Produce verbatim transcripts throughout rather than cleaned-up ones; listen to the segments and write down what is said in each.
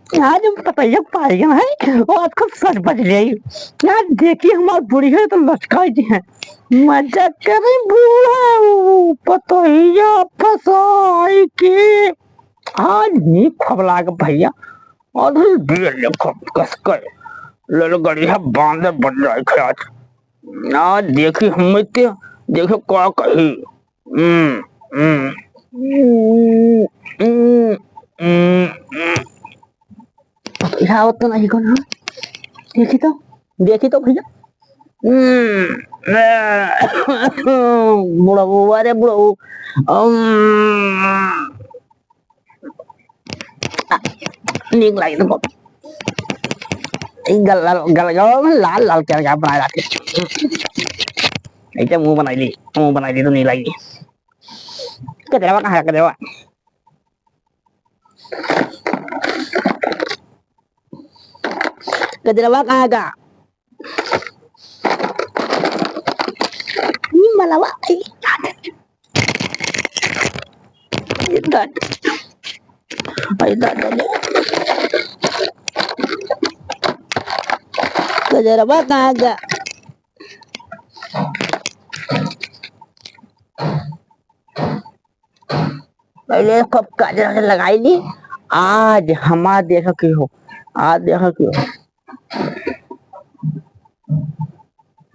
आज हम पतैया पाई है, वो आज खूब सज बज जाई। आज देखी हमार बुढ़िया तो लटकाई दी है। मजा करे बूढ़ा, पतैया फसाई के। आज नी खबला के भैया, और हम बियर ले खूब कस कर। ललगड़िया बांधे बन जाए खे आज। ना देखी हमें ते, देखो का कही। हम्म, हम्म, हम्म, हम्म, हम्म, हम्म। यहाँ आवत तो नहीं कौन, हाँ? देखी तो, देखी तो भैया। हम्म, बुढ़ऊ, अरे बुढ़ऊ। हम्म। नीक लागी तुमको। ई गल, गल, गल, गल में लाल, लाल क्या, क्या बनाए रहते। ऐसे मुंह बनाई ली, मुंह बनाई ली तो नीक लागी। कजरवा कहाँ है, कजरवा? कजरवा कहाँ का? ई मलवा, आई दादा। आई दादा। आई दादा रे। कजरवा कहाँ गा? पहले खूब काजर वाजर लगाई ली। आज हमार देखा के हो, आज देखा के हो।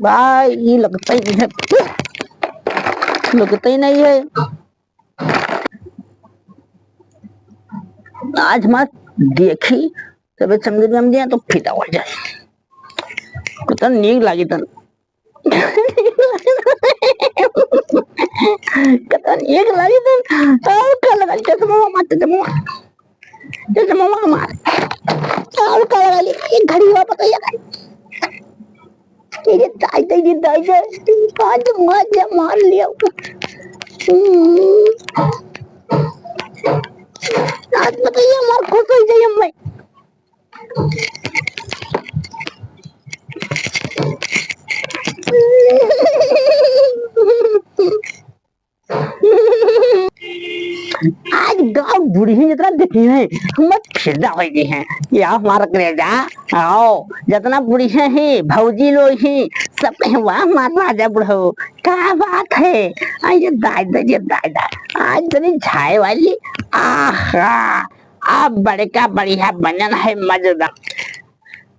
भाई, ये लगता ही नहीं है, लगता ही नहीं है। आज हमार देखी, तबे समझ में हम दिया तो फिदा हो जाए। कितना नीक लागी तन। कतन एक लागी तन। और का लगा चश्मा मार, चश्मा। चश्मा मार। और का लगा ली? एक घड़ी हुआ पता ही है। तेरे दाई, तेरे दाई, आज मजा मार लिया। हम्म। आज बताइए, हमार खुश हो जाइए मैं। आज गाँव बुढ़िया जितना देखी है, हम फिदा हो गई हैं। या हमारा करेजा, आओ, जितना बुढ़िया है, भौजी लोग हैं, सब कहे, "वाह, हमार राजा बुढ़ऊ, का बात है?" आ, ये दाई दा, ये दाई दा, आज तनी झाए वाली, आहा, अब बड़का बढ़िया बनल है मजेदार।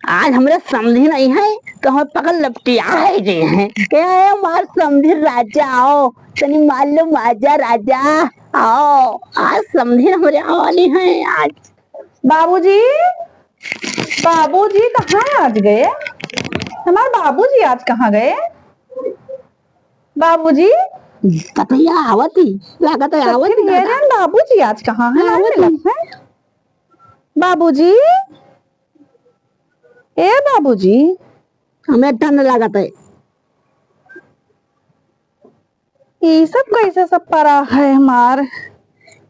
आज हमरे समधी नहीं है, तो हम पकड़ लपटिया है जे हैं। ए, हमार समधी राजा आओ, तनी मार लो माजा राजा, आओ। आज समधी हमरे आने वाली हैं आज। बाबूजी, बाबूजी कहाँ आज गए? हमार बाबूजी आज कहाँ गए? बाबूजी? पतैया आवत ही, लागत है तो आवत फिर ही ये दादा। जान बाबूजी आज कहाँ है? ना आवत मिलत ही। है। बाबूजी, ए बाबूजी। हमें ठंड लागत है। ई सब कैसे सब परा है हमार?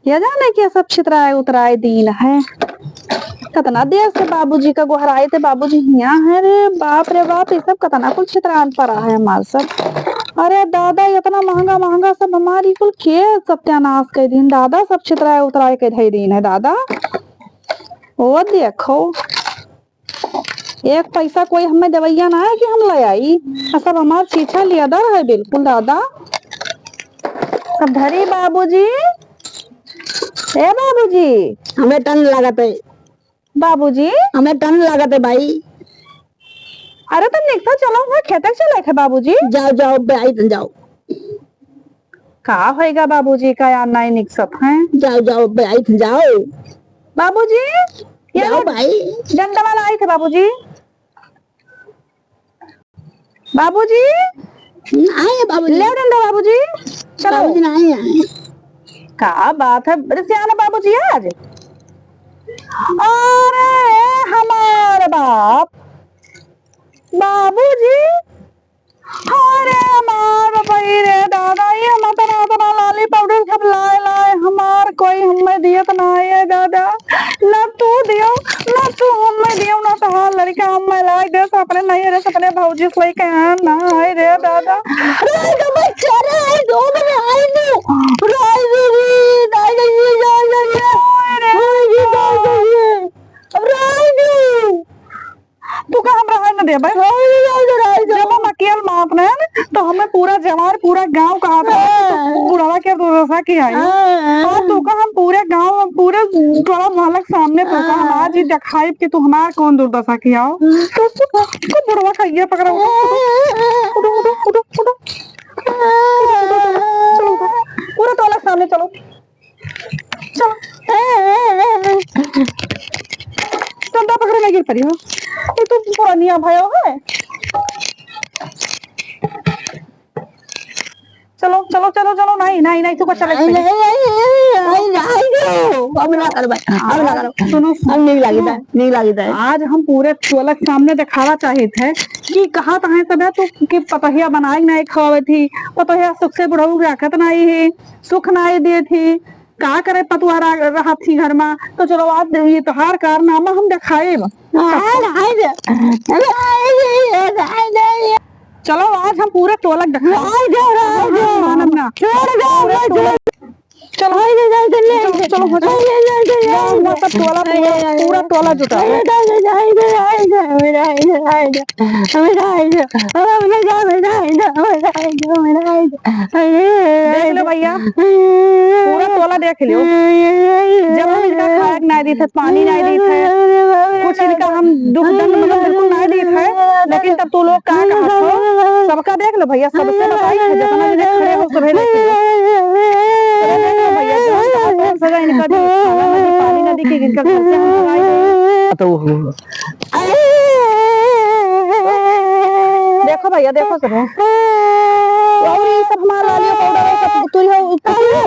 या जाने के सब छितराए उतराए दीन है। कतना देर से बाबूजी का गोहराए थे, बाबूजी हियाँ है रे। बाप रे बाप, ई सब कतना कुल छितरान परा है हमार सब। अरे दादा, इतना महंगा महंगा सब हमार ई कुल के सत्यानाश कर दीन दादा, सब छितराए उतराए के धई दीन है दादा। ओ देखो, एक पैसा कोई हमें देवैया ना है कि हम ले आई। आ सब हमार छीछा लियादर है बिल्कुल दादा। अब धरी बाबूजी, ए बाबूजी। हमें ठंड लागत है। बाबूजी। हमें ठंड लागत है भाई। अरे तुम निकसा चलो, वहाँ खेते चले थे बाबूजी। जाओ, जाओ, बे आई तुम जाओ। का होएगा बाबूजी का यार, नाई निकसत हैं। जाओ, जाओ, बे आई तुम जाओ। बाबूजी, ये जाओ लो, भाई। डंडा वाला आई थे बाबूजी। बाबूजी, नहीं है बाबूजी। ले डंडा बाबूजी, चलो। बाबूजी नहीं है। का बात है, अरे सियाना बाबूजी आज। अरे हमार बाप, बाबूजी, अरे हमार बाप रे दादा, ये हम अतना, अतना लाली पाउडर सब लाए, लाए, हमार कोई हमें दियत ना है दादा। ना तू दियो, ना तू हमें दियो, ना तोहार लड़का हमें लाए दे, अपने नैहरे से अपने भौजी से लेके आया ना है रे दादा। रे तो बच्चा रे, आई दो में आई दो। रे, रे, रे, दादा, ये, दादा, ये। रे, रे, दादा, ये। अब रे, जब हम अकेल मात रहे न, तो हमें पूरा जवार, पूरा गाँव कहत रहा कि तू बुढ़वा के दुर्दशा किहायो। हाँ। और तू का हम पूरे गाँव, पूरे टोला मोहल्ला के सामने तू का हम आज ही देखाइब कि तू हमार कौन दुर्दशा किहायो। तो तू, तू बुढ़वा का ये पकड़ा, उठो, उठो, उठो, उठो, उठो। चलो, उठो। पूरा टोला के सामने चलो। चलो। चंदा पकड़े में गिर पड़ी हो। ये तो पुरानिया भयो है। चलो, चलो, चलो, चलो, नहीं, नहीं, नहीं, तू का चले नहीं, पड़ी। नहीं, नहीं, नहीं, नहीं, नहीं, नहीं, नहीं, अब ना करबे, अब ना करबे। सुनो, सुनो। अब नहीं लागी था, नहीं लागी था। आज हम पूरे टोला के सामने देखावा चाहित है कि कहाँ तहाँ सब है तो कि पतोहिया बनाए नहीं खावे थी, पतोहिया सुख से बुढ़ऊ राखत नहीं है, सुख नहीं दे थी। का करे पतुआ रा-, रहत थी घर मा, तो चलो आज ये तोहार कारनामा हम देखाएब। चलो आज हम पूरा टोला देखाएब। मानब ना। चलो, चलो, चलो, चलो। गाँव में सब टोला, पूरा, पूरा टोला जुटा है। देख लो भैया, पूरा टोला देख लो। जब हम इनका खाए के ना दी थे, पानी ना दी थे, कुछ इनका हम दुख दंड मतलब बिल्कुल ना दी थे, लेकिन तब तू लोग का कहत हो? सबका देख लो भैया, सबसे बताई थे, जितना जने खड़े हो, सभे देख लो। सभे देख लो भैया, जौन का कौन सजा इनका दी, खाना ना दी, पानी ना दी, कि इनका घर से हम भगाई दे। तो देखो भैया, देखो सब। और ये सब हमारा लालियो पाउडर है, सब तू ही हो, तू ही हो।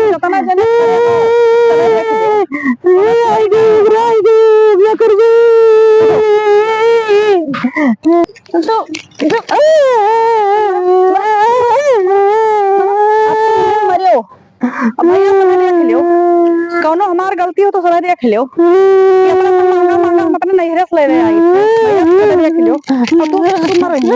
जितना जने खड़े हो, सभे देख लो। तो, तो, अब तुम मरियो। अब भैया सभे देख लियो, कौनो हमार गलती हो तो सभे देख लियो कि अपना सब महंगा महंगा हम अपने नैहरे से ले ले आई। भैया सभे देख लियो, और तू, तू मर रही है।